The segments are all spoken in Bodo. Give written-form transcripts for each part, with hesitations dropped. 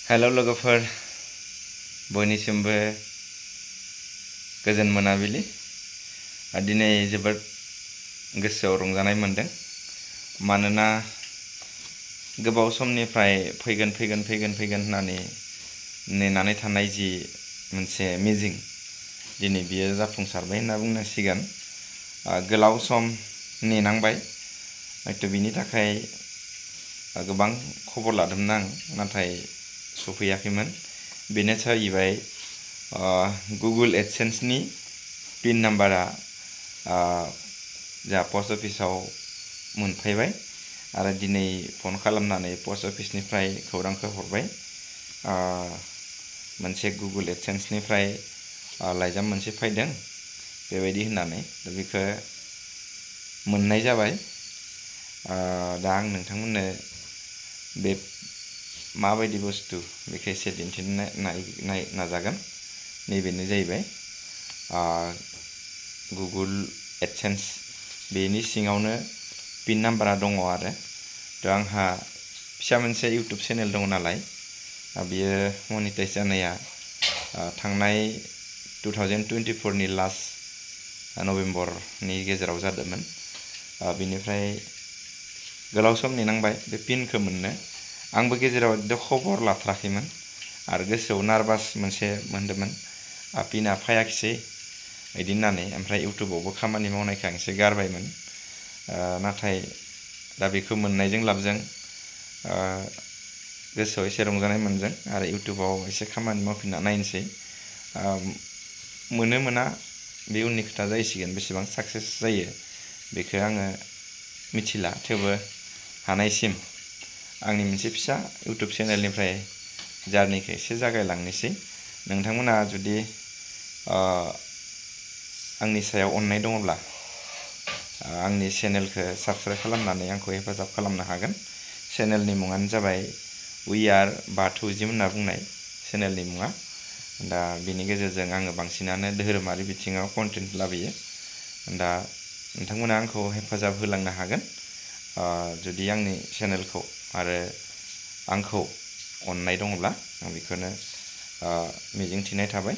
हेल' लोगोफोर बयनिसिमबो गोजोन मोनाबिलि दिनै जोबोद गोसोआव रंजानाय मोनदों मानोना गोबाव समनिफ्राय फैगोन होननानै नेनानै थानाय जि मोनसे मिजिं दिनै बियो जाफुंसारबाय होनना बुंनांसिगोन। गोलाव सम नेनांबाय हयथ' बिनि थाखाय गोबां खबर लादोंमोन आं नाथाय सफैयाखैमोन। बेनो जाहैबाय गुगल एडसेन्सनि पिन नाम्बारा जा पस्ट अफिसाव मोनफैबाय आरो दिनै फन खालामनानै पस्ट अफिसनिफ्राय खौरांखौ हरबाय। मोनसे गुगल एडसेन्सनिफ्राय लाइजाम मोनसे फैदों बेबायदि होननानै दा बेखौ मोननाय जाबाय। दा आं नोंथांमोननो बे माबायदि बुस्थु बेखौ एसे दिन्थिनो नाजागोन। नैबेनो जाहैबाय गुगल एडसेन्स बेनि सिङावनो पिन नाम्बारा दङ आरो थ' आंहा फिसा मोनसे इउटुब चेनेल दङ नालाय बियो मनिटाइज जानाया थांनाय 2024नि लास्ट नभेम्बरनि गेजेराव जादोंमोन। बिनिफ्राय गोलाव सम नेनांबाय बे पिनखौ मोननो। आंबो गेजेराव खबर लाथाराखैमोन आरो गोसोआव नार्भास मोनसे मोनदोंमोन पिना फैयाखिसै बिदि होननानै। ओमफ्राय इउटुबावबो खामानि मावनायखौ आं एसे गारबायमोन। नाथाय दा बेखौ मोननायजों लाबजों गोसोआव एसे रंजानाय मोनदों आरो इउटुबाव एसे खामानि मावफिनना नायनोसै। मोनो मोना बे उननि खोथा जाहैसिगोन, बेसेबां साक्सेस जायो बेखौ आङो मिथिला। थेवबो हानायसिम आंनि मोनसे फिसा इउटुब चेनेलनिफ्राय जार्निखौ एसे जागायलांनोसै। नोंथांमोना जुदि आंनि सायाव अननाय दङब्ला आंनि चेनेलखौ साबस्क्राइब खालामनानै आंखौ हेफाजाब खालामनो हागोन। चेनेलनि मुङानो जाबाय वी आर बाथौजिम होनना बुंनाय चेनेलनि मुङा। दा बेनि गेजेरजों आङो बांसिनानो धोरोमारि बिथिङाव कन्टेन्ट लाबोयो। दा नोंथांमोना आंखौ हेफाजाब होलांनो हागोन जुदि आंनि चेनेलखौ आरो आंखौ अननाय दङब्ला। आं बेखौनो मिजिंथिनाय थाबाय।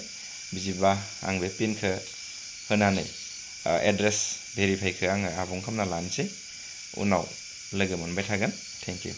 बिदिबा आं बे पिनखौ होनानै एड्रेस भेरिफाइखौ आङो आबुं खालामना लानोसै। उनाव लोगो मोनबाय थागोन। Thank you.